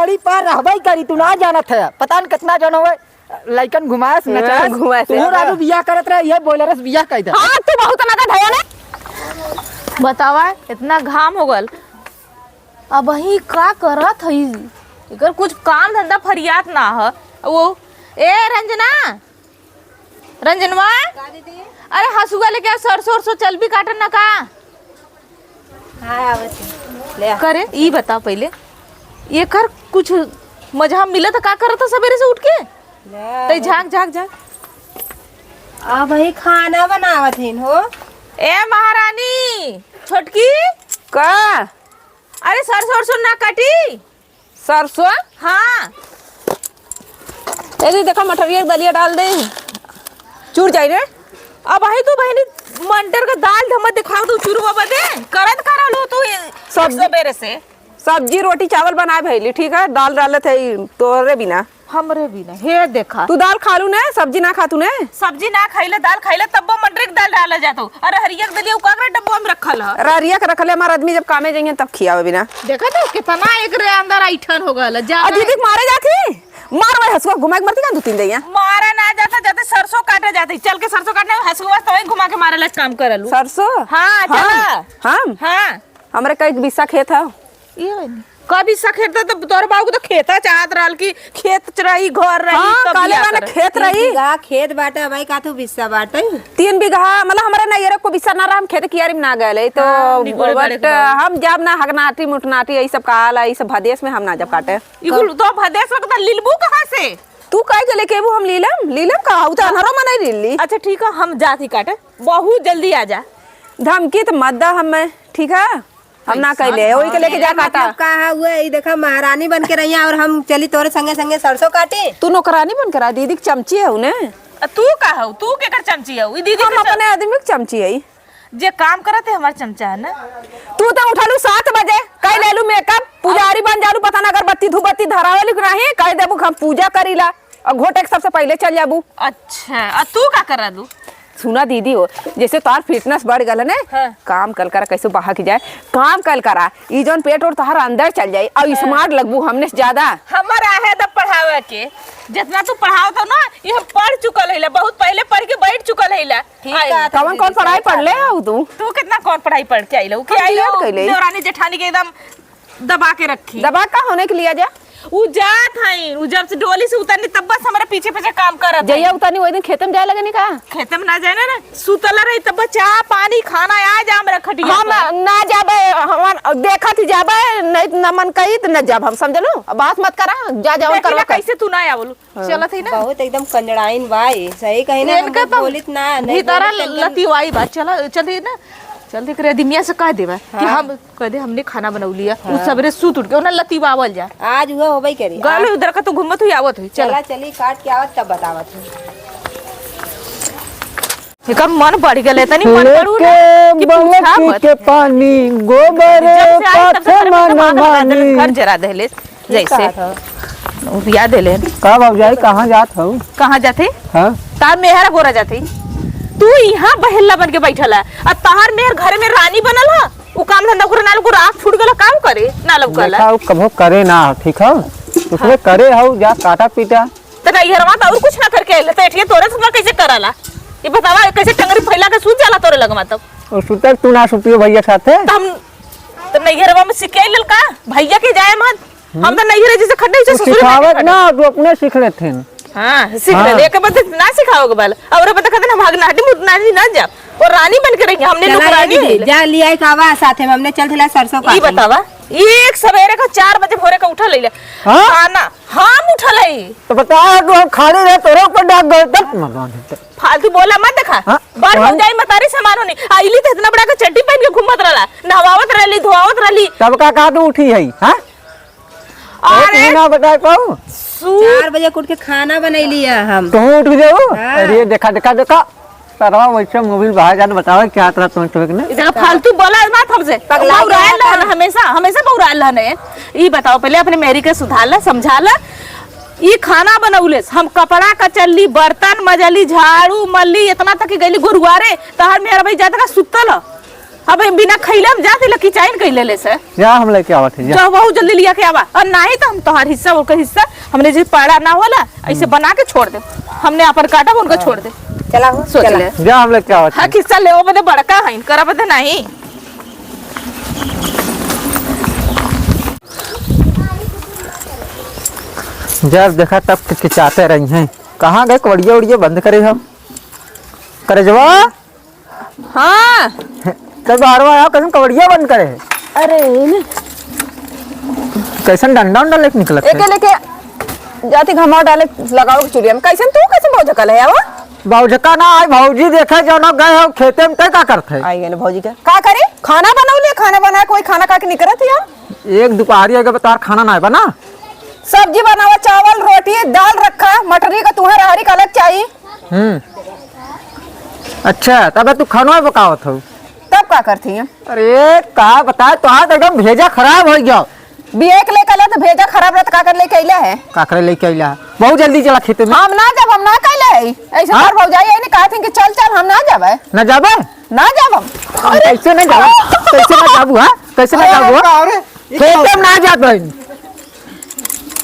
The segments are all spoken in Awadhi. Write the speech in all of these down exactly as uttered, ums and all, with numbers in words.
बड़ी पार रहबई करी, तू ना जानत है, पता न कितना जन होवे, लइकन घुमाएस, हाँ, नचाएस, घुमाएस। तू राजू बियाह करत रहे, ये बोलरस बियाह कइ दे। हाँ, तू बहुत नगद है ने। बतावा, इतना घाम हो गल, अबहीं का करत हई? एकर कुछ काम धंधा फरियात ना ह। वो, ए रंजना, रंजनवा, का दीदी? अरे हसुआ लेके आ, सरसों उरसों चलबी काटन ना का? हाँ, आवत है। ले आ। करे, ई बता पहिले, एकर कुछ मजहा मिलत का करत ह सबेरे से उठ के? ले आ, तई आवत झाँक, झाँक, झाँक। अबहीं खाना बनावत हईन हो। ए महारानी, छोटकी। का? अरे सरसों, सरसों ना काटी? सरसों? हाँ। ए दीदी, देखा, मटरिया के दलिया डाल दे, चूर जाई रे। अबहीं तू बहिनी मंटर का दाल धम्मा दिखाओ, तू चूरवा बदे करत करल हो तू ये सब्जी। सबेरे से। सब्जी, रोटी, चावल बनाए भइली, ठीक है, दाल डालत है ई तोरे बिना। हमरे बिना, हे देखा। तू दाल खालू ने, सब्जी ना खातू ने? सब्जी ना खइले, दाल खइले, तब्बो मंटरी के दाल डाला जातो। अरे हरिया के दलिया उ काकरे डब्बा में रखल ह। अरे हरिया के रखले, हमार आदमी जब कामे जाइए तब खियावे बिना। देखा तो कितना एकरे अंदर ऐठन हो गल, जा आ दीदी के मारे जाती, मार वही हसुआ घुमा के मरती का दू तीन जइया। मारा ना जाता, जाते सरसों काटे जाती, चल के सरसों काटने हसुआ तो वही घुमा के मारे ला काम करलू। सरसों? हाँ, हम? चला। हम? हाँ। हमरे कई बिस्सा खेत ह। ये बनी। कब हिस्सा खेत त तोर बाबू तो खेता चाहत रहल कि खेत रही, घर रही, हाँ, तब काले बियाह माने करे। खेत तीन रही। बीघा खेत बाटे, भाई, का तू बिस्सा बाटे? तीन बीघा, मतलब, हमरे नैहरे को बिस्सा ना रहा, हम खेत कियारी में ना गए, तो हाँ, निकल गए but के बाद। हम जब ना हगनाटी, मुटनाटी, यही सब कहाला, यही सब भदेश में हम ना जब काटे। ई कुल तो भदेश में तो लीलबू कहाँ से? तू काहे के लेके अबू हम लीलम? लीलम का? उ तो अनहरो मनाई लीली। अच्छा, ठीक है, हम जात ही काटे, बहुत जल्दी आ जा। धमकी तो मत दा हमें, ठीक है? हम ना कैसन कैले, ओही के लेके जा मेरा काटा। मतलब का है, उहे, ई देखा, महारानी बन के रहिया और हम चली तोरे संगे संगे सरसों काटे। तू नौकरानी बन के रहा, दीदी के चमची है उन्हें। आ, तू का हऊ? तू केकर चमची हऊ? ई दीदी हम के चम- अपने आदमी के चमची है। जे काम करत है, हमार चमचा है ना। तू तो उठालू सात बजे, कई लेलू मेकअप, पुजारी बन जालू, पता ना अगरबत्ती धूपबत्ती धरावेलू कि नहीं, कह देबू कि हम पूजा करीला। और घोटे के सबसे पहिले चल जाबू। अच्छा, आ तू का करा दू? सुना दीदी हो, जैसे तोहार fitness बढ़ गल है ने, हाँ। काम कल करा, कैसे बहा के जाए, काम कल करा, ई जौन पेट और तोहार अंदर चल जाई और हाँ। Smart लगबू हमने से ज्यादा। हमर आहे त पढ़ावे के, जितना तू पढ़ावत हो ना, ये हम पढ़ चुकल हईला, बहुत पहिले पढ़ के बैठ चुकल हईला। ठीक आई। है, कवन कौन पढ़ाई पढ़ ले हो तू? तू कितना कौन पढ़ाई पढ़ के आइला? उ के हम आइला? B.Ed कैले। देवरानी जेठानी के एकदम दबा के रखी। दबा का होने के लिए जा? उ जात हईन, उ जब से डोली से उतरनी तब बस हमरे पीछे पीछे काम करत जहिया हईन। उतरनी वही दिन खेते में जाए लगनी का? खेते में ना जाए ना, सुतल रही तब चाह पानी खाना आ जा हमरा खटिया हम पर। ना जाबे, हम देखत ही जाबे, नहीं त ना मन कही त न जाब हम, समझलू? अब बात मत करा, जा जवन देखी करवा ना कर। कैसे तू ना आवलू? हाँ। चलत ही ना। बहुत एकदम कंजड़ाइन बा ई, सही कही ना, इनका हम तो बोलित ना, नहीं भीतरा बोलित एकदम। लतिवाई बा। चला, चल ही ना, चल ही करे दिमिया से कह देबा कि हाँ। हम कह दे हमने खाना बनौली है, उ हाँ। सबरे सूत उठ के ओना लतिवावल जा। आज उहे होबे करी। गल आ- उधर का तो घूमत हुई आवत हुई, चला। चला, चली काट के आवत तब बतावत हूँ। एकर मन बढ़ गेले, तनी मन बढ़ू ना लेके कि पूछा बलकी मत। के पानी, गोबर जब से आई तब से काथे घर में मन दिमाग लगा देले, मानी। घर जरा देले। जैसे का था? याद है ले। का भौजाई, कहाँ जात हऊ? कहाँ जाते? हाँ? तार मेहर गोरा जाते। तू यहाँ बहेला बन के बैठल है, आ तार मेहर घर में रानी बनल है। उ काम धंधा करे ना, लोग राख फूट गला, काम करे ना, लोग गला। देखा, उ कभो करे ना, ठीक है? उसने हाँ। करे हऊ, जा काटा पीटा। त नैहरवा त और कुछ ना करके आइल, त एठिया तोरे से कैसे कराला? ये बतावा, कैसे टंगरी फैला के सूत जाला तोरे लगवा तब? और सुतल तू ना सुतियो भैया साथे? त हम, त नैहरवा में सिखाई लेल का? भैया के जाए मत। हम हम्म। त नैहरे जैसे खड्डे से तू ससुर में सिखावत खड्डे। ना, तू अपने सीख लेथिन। हाँ, सीख हाँ। ले, एक बार ना सिखाओगे बाल। और अब तक हम हगनाटी मुतनाटी ना जा। और रानी बन के रही, हमने चला नौकरानी ये है। जा लिया एक आवा साथे में, हमने चल थिला सरसों ई काटे। बतावा, एक सवेरे का चार बजे भोरे का उठल है। हाँ? खाना हम उठल है। तो बता, तू हम खाली रहे, तोरे ऊपर डाक गए, तब मरवा देते। फालतू बोला मत देखा। हाँ? बड़ कौन? भौजाई मतारी समान होनी। आइली तो इतना बड़ा के चड्डी पहन के घूमत रहला, नहवावत रहली, धोआवत रहली। तब का कहा तू उठी है, हाँ? अरे, अरे, तू ना बताए पाऊ? सू- चार बजे उठ के खाना बनैली है हम। तू उठ जाऊ? हाँ। अरे, देखा, देखा, देखा। सरवा वैसे मोबिल बाहर जाने बतावे क्या तरह तुम ठोक ने? इधर फालतू बोला मत हमसे। पगला बौराइल गया रहन था। हमेशा, हमेशा बौराइल रहन है। ई बताओ, पहले अपने मेहरी के सुधार ला, समझा ला। ई खाना बनौले, हम कपड़ा कचल्ली, बर्तन मजली, झाड़ू मल्ली, इतना तक कि गइली गोरुआरे, तहार मेहर भाई जात का सुतल ह। अब बिना खइले हम जाते लकी चाइन कइले ले से। जा, हम लेके आवत है, जा। जाओ, बहुत जल्दी लिया के आवा, और नाही तो हम तोहार हिस्सा, ओकर हिस्सा, हमने जे पाड़ा ना होला, ऐसे हम्म। बना के छोड़ दे। हमने अपन काटब, उनका हाँ। छोड़ दे। चला हो, सोच चला। ले। जा, हम लेके आवत हाँ, है। हिस्सा ले, वो बदे बड़का है, इनकरा बदे नहीं। जब देखा तब किचाते रही हैं। कहाँ गए कवड़िया उड़िया बंद करे हम? करे जवा? हाँ। कल बाहरवा आया, कैसन कवड़िया बंद करे है? अरे, ने। कैसन डंडा उंडा लेके निकलत है? एके लेके जाती घमाव डाले, लगाओ के चुलिया में। कैसन तू, कैसन भौजका ले आवा? भौजका ना आए, भौजी देखे जौन गए हो खेते में, तय का करत है? आई गए भौजी का। का करे? खाना बनौले, खाना बनाए, कोई खाना खा के निकलत है या? एक दुपहरी आगे बतार खाना ना है बना? सब्जी बनावा, चावल, रोटी, दाल रखा, मटरी का तुहे रहरी का अलग चाहिए। हम्म। अच्छा, तब तू खाना पकावत हो? तब का करती हैं? अरे, का बताए, तोहार तो एकदम भेजा खराब हो गया। बिया के लेके आला तो भेजा खराब रहत, का कर लेके अइला है? का करे लेके अइला है? बहुत जल्दी चला खेते में। हम ना जब, हम ना कहले है। ऐसे हाँ? तोर भौजाई है, नहीं कहती कि चल, चल, हम ना जाबे। ना जाबे? ना जाब हम। हम कैसे ना जाबे? कैसे ना जाबू, हाँ? कैसे ना अरे, जाबू, हाँ? का रे? ये खेते में ना जाबे।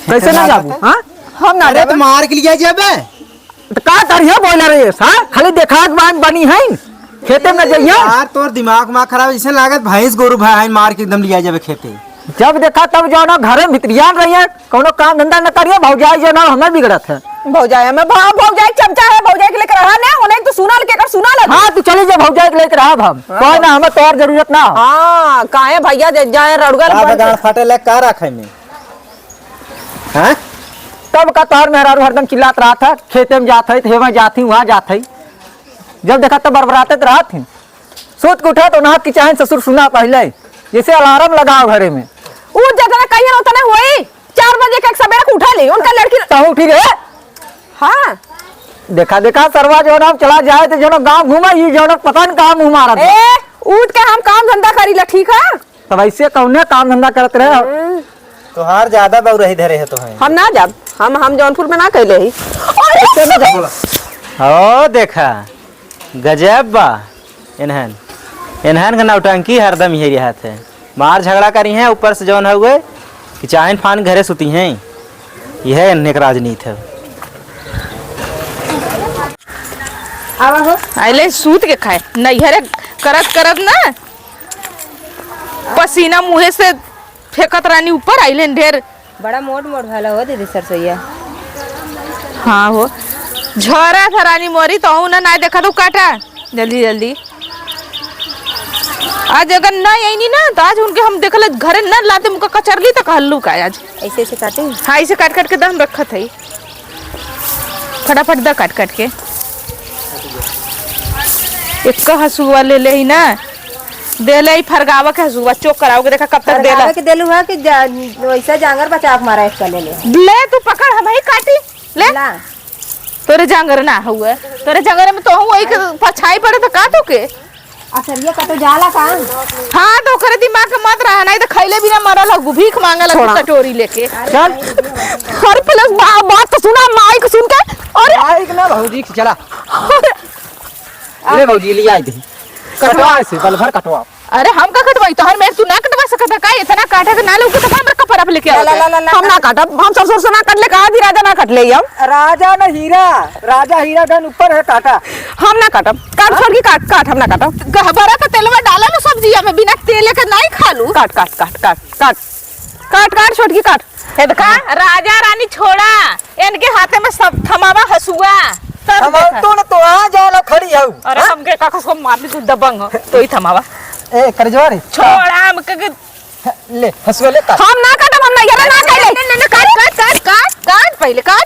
कैसे ना जाबू, हाँ? हम ना अरे, जाबे। तो मार के लिया जाबे। तो का करियो बोला रे, सा? खाली देखा के बान बनी है, खेते में जाइए। यार, तोर दिमाग मा खराब, जैसे लागत भैंस गोरू भा है, मार के एकदम लिया जाबे खेते। जब देखा तब जौन घरे में भितरियान रही है, कौनो काम धंधा न करिए, भौजाई जौन हमें बिगड़त है। भौजाई हमें, भौ-, भौजाई चमचा है, भौजाई के लेकर रहा ना, उन्हें तू सुना लेके कर सुना ले। हाँ, तू चली जा, भौजाई के लेकर रहा हम। हाँ। कोई ना, हमें तोर जरूरत ना हो। हाँ, काहे भैया दे जाए रड़ुआ का बन के। बगान फाटे ले का रखे में? हाँ? तब का तोहर मेहरारू हरदम चिल्लात रहत है, खेते में जात है, हेवा जात ही, वहाँ जात है। जब देखा तब बरबराते रहत है। सूत के उठा तो ना कि चाहे ससुर सुना पहले, जैसे अलार्म लगाओ घरे में। उ जितना कहिए उतने होई, चार बजे के एक सबेरे के उठा ले, उनका लड़की तहु उठी रे। हाँ। देखा, देखा, सरवा जौन हम चला जाए तो जौन गाँव घूमा, ये जौन पता न कहाँ मुँह मारत बा। ए, उठ के हम काम धंधा करी ला, ठीक है? तब ऐसे कौने काम धंधा करत रहे? हम्म। तोहार ज्यादा बउरही धरे है तोहे। हम ना जाब, हम, हम जौनपुर में ना कैले ही। अरे! कैसे ना जाब? ओ देखा, गजब बा। इन्हन, इन्हन के नौटंकी हरदम यही रहत है। मार झगड़ा करी हैं, ऊपर से जौन हउए कि चाइन फान घरे सुती हैं। यह इन्हन के राजनीति है। आवा हो। आइले सूत के खाए, नैहरे करत करत ना पसीना मुँहे से फेंकत रानी ऊपर आइले ढेर। बड़ा मोट मोट भला हो दीदी सरसोईया। हाँ हो, झरा था रानी मोरी, तोहू ना, ना देखा तो काटा जल्दी जल्दी। आज अगर ना आईनी ना, तो आज उनके हम देखले घरे ना लाते, मुका कचरली तक हल्लू का आज। ऐसे ऐसे काटी? हाँ, ऐसे काट काट के दम रखत है। फटाफट द काट काट के। एक हसुआ ले ले ही ना, दे ले ही फरगावा के हसुआ, चोक कराओ के देखा कब तक देला। फरगावे के देलू है कि जा-, वैसा जांगर बचाव के मारा एक ले ले। ले तू पकड़, हम ही काटी, ले। ला। तोरे जांगर ना हुए, तोरे जांगर में तो हूँ वही के परछाई पड़े तो का तू के? अच्छा, ये कतो जाला का? हाँ, तो ओकरे दिमाग के मत रहा, नहीं तो खैले बिना मरल हगु, भीख मांगल हगु छोड़ा। कटोरी लेके। चल। अरे, पहले बा-, बात तो सुना, माई को सुन के। अरे। माई के ना भौजी के चला। अरे। ले भौजी, ले आई दे। कटवा से, पल भर कटवा। अरे, हम का कटवाई? तोहर मेर तू ना कटवा सकत है का? इतना काटे के ना लोग तो हमर कपड़ा पे लेके ला, ला, आवत ला, है। ला, ला, हम ना काटब, हम ससुर से ना कटले, कहा थी राजा ना कटले ही हम। राजा ना हीरा, राजा हीरा गन ऊपर है काटा। हम ना काटब, काट हाँ? छोड़ के काट, काट, हम ना काटब। गहबरा का तेलवा डाला ना सब्जिया में, बिना तेले के नहीं खालू। काट, काट, काट, काट, काट, काट, काट, छोटकी काट। हे देखा, राजा रानी छोड़ा, इनके हाथे में सब थमावा हसुआ, सर हम देखा। तो ना तो आ जाओ ना खड़ी हऊ। अरे हाँ? हमके का कसको मार दी तू दबंग, तो ही थमावा। ए, करजवा रे। छोड़ा हमके के ले, हसुआ ले काट। हम ना काटब, हम ना, ये ना काटब। नहीं, नहीं, नहीं, काट, काट, काट, काट, काट, पहले काट।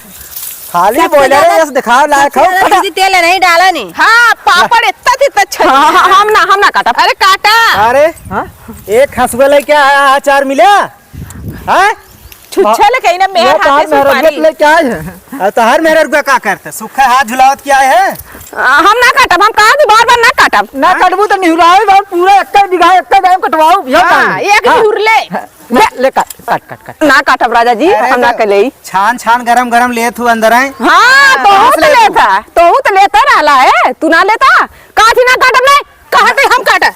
खाली सबसे बोले रे, ज्यादा, यस दिखाओ लायक हो। सबसे ज्यादा दीदी तेल नहीं डाला नहीं। हाँ, पापड़ इतना थी, इतना अच्छा हाँ, हाँ, नहीं। हम ना, हम ना काटब। अरे काटा। अरे, हाँ? एक हसुआ लेके आया, अचार मिला? हाँ? छुच्छा ले कहीं ना, मेहर ये हाथे तार से मेहर पारी। ले क्या है? अरे तो हर मेहर रुका का करते? सूखा हाथ झुलावत क्या है? आ, हम ना काटब, हम कहा थी बार बार ना काटब। ना काटबू तो निहुरावे बार पूरा एक्का बीघा, एक्का टाइम कटवाओ, यो हाँ, काम। एक हाँ। निहुर ले। हाँ, ले, ले काट, काट, काट, काट। ना काटब राजा जी, अरे हम ना तो कले। छान, छान, गरम, गरम लेत हूँ अंदर आए। हाँ, हाँ, तोहू तो लेत हूँ। लेता, तोहू तो लेता रहला है, तू ना लेता? कहा थी ना काटब नहीं, कहा थे हम काटा।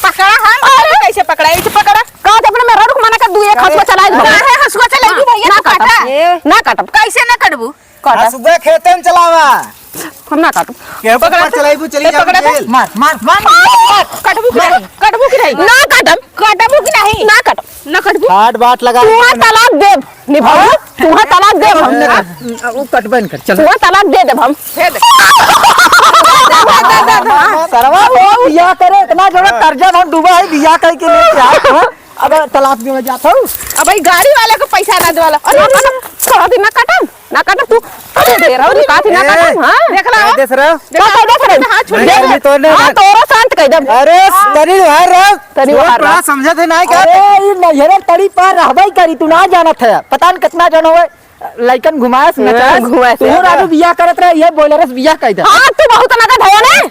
पकड़ा हम, अरे। कैसे पकड़ा? ऐसे पकड़ा। का तो अपने मेहरारू के मना कर दू, एक हसुआ चलाइ दे। काहे हसुआ चलाइ दू भैया, ना तू काटब। काटा। ए। ना काटब। कैसे ना कटबू? काटब। हसुआ खेते में चलावा। हम ना काटब। केहू के पकड़ा ऊपर तो। चलाइबू, चली ए, जाबू पकड़ा तो। जेल। मार, मार, मार। कटबू की नहीं? कटबू की नहीं? ना काटब। कटबू की नहीं? ना काटब। ना कटबू। हाथ बाट लगा तू के तलाक देब। निभाओ, तुहा तलाक देब हम। ए, उ कटबे न कर, चल। तुहा तलाक दे देब हम। दे दे। सरवा हो, बियाह करे, इतना जोड़ा कर्जा में डूबा है, बियाह करे के लिए क्या, हाँ? अब तलाक देवे जात हो। अब ई गाड़ी वाले को पैसा ना देवाला। अरे, अरे, अरे, कहा थी ना काटम, ना काटम तू। अरे, दे रहा हूँ, कहा थी ना ए, काटम, हाँ? देख ला। ए, देख रहा। का कह देत रहे? हाथ छोड़ नहीं, दे। नहीं, तो नहीं, हाँ, नहीं। तोरो शांत कह देब। अरे, तनी बाहर रह। तनी बाहर रह। समझत है ना क्या? अरे, ई नैहरे तड़ी पार रहबे करी, तू ना जानत है। पता न कितना जन होए, लइकन घुमाए से, हाँ, नचाए से। घुमाए से। तू राजू बियाह करत रहे, ये बोलर से बियाह कह दे। हाँ, तू बहुत नगद है ने?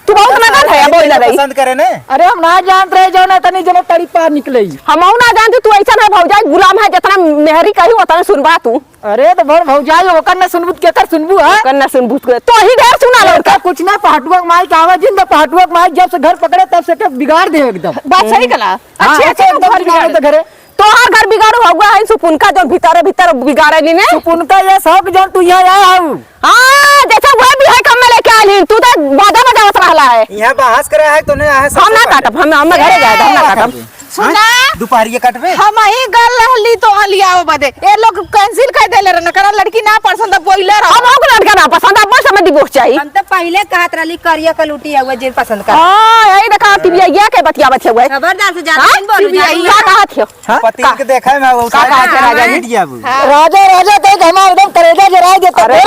तू बहुत नगद है, बोलर है। पसंद करे ने? अरे, हम ना जानत रहे, जो ना तनी जन तड़ी पार निकले। हमहू ना जानती, तू ऐसा है भौजाई, गुलाम है, जितना मेहरी कही, उतना सुनबा तू। अरे, तो बड़ भौजाई, ओकर ना सुनबू, तो केकर सुनबू, हाँ? ओकर ना सुनबू, तो ही ढेर सुना लो एकर का? कुछ ना, पहटुआ के माई कहावा जिंदा, पहटुआ के माई जब से घर पकड़े, तब से के बिगाड़ दे एकदम। बात सही कहला। हाँ, अच्छी, अच्छी एकदम घर बिगाड़ दे घरे। तोहार घर बिगाड़ू हुआ है, सुपुनका जो भीतरे भीतर बिगाड़े नी ने। सुपुनका ये सब जो तू यहाँ आया हूँ। हाँ, जैसे वह भी है कम में लेके आइल ही, तू तो बाजा बजावत रहला है। यहाँ बहस करे है, तूने यहाँ हम ना काटब, हम, हम घरे जाए, हम ना काटब। सुना? हाँ? दुपहरिया काटबे? हम ही गल रहली तो हलियाओ बदे। ए लोग cancel कर देले रहन, कारण लड़की ना पसंद, अब बोइले रहो। अब ओकर लड़का ना पसंद, अब बस हमें divorce चाहिए। हम तो पहिले कहत रहली करिया कलूटी हुआ जे पसंद कर। हाँ, यही देखा, हाँ। तिबिया के बतिया बतिया हुआ है। खबरदार से जाते हाँ? नहीं बोलू, तिबिया जानी। का कहत हो? हाँ? पति का? के देखा है, मैं वो का कहत है राजा जी? मीडिया वो। हाँ। राजा, राजा कह के हमारा एकदम करेजा जराई देता। अरे।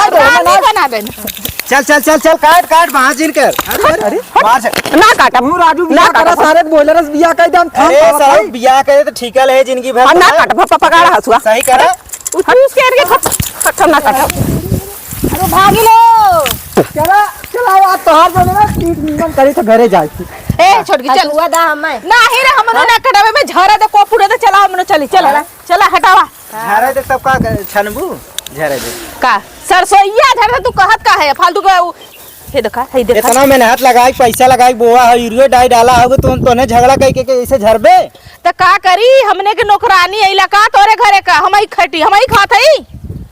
अरे, रानी बना देना। चल, चल, चल, चल, काट, काट, बाहर जिन कर। अरे, अरे, मार से। ना काटब। तू राजू ना बियाह करा, काटब। सारे बोलर से बियाह कर दे, हम थाम अरे, पावत सारे हई। बियाह करे तो ठीका ले जिंदगी भर हम ना का। काटब, प-, पकड़ा हसुआ। सही करा। उ चूस के इनके खत-, खत्म ना काटब। अरे, भागी लो। चला, चला, आज तोहार जो ना, पीठ निमन करी तो घरे जाए। ए, छोटकी, चल। हसुआ दा हमें। नाही रे, हमनो ना कटावे में झारा दे, को पूरा दे, चला, हमनो चली, चला। चला। चला, हटावा। झारे दे तब का कर-, छनबू? झारे दे। का? सरसोईया झारे दे, तू कहत का है? फालतू का उ-, हे देखा, हे देखा। इतना मेहनत लगाई, पैसा लगाई, बोआ है, यूरियो डाई डाला होगे, तो तोने झगड़ा कई के, के ऐसे झरबे? त का करी? हमने के नौकरानी अइला का तोरे घरे का? हम ही खटी, हम ही खात हई।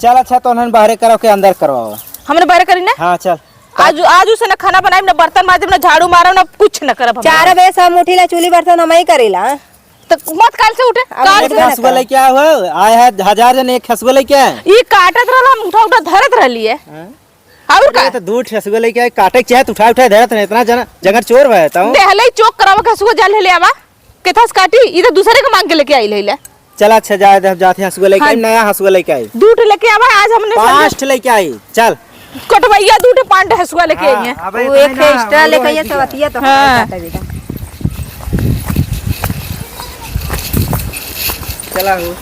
चल अच्छा, तोहन बाहरे करो के अंदर करवाओ। हमने बाहरे करी ना? हाँ, चल। आज, आज उसे ना खाना बनाई, ना बर्तन माजब, ना झाड़ू मारब, ना कुछ ना करब हम। चार बजे से हम उठीला, चूल्ही बर्तन हम ही करीला। त मत काल से उठे, अब काल एक से। हसुआ लेके आए हो, आए है हजार जन एक हसुआ लेके आए। ई काटत रहला, हम उठा उठा धरत रहली है। हाँ? और अरे का? तो दू ठे हसुआ लेके आए, काटे के चाहे तो उठा उठा धरत रहे, इतना जना, जंगर चोर बा, ताऊ। देहले चोक करावा के हसुआ जाल ले आवा, केथास काटी, ई तो दूसरे के मांग के लेके आई ले। चल अच्छा, जाए दे, हम जाते हैं हसुआ लेके हाँ। आई, नया हसुआ लेके आई। दू ठे लेके आवा, आज हमने पाँच ठे लेके आई, चल। कटवैया दू ठे पाँच ठे हसुआ लेके हाँ, आई है। अब वो इतने एक ना, extra वो लेके है आइए, कि सवतिया तो हाँ। काटे बेटा। चला हो।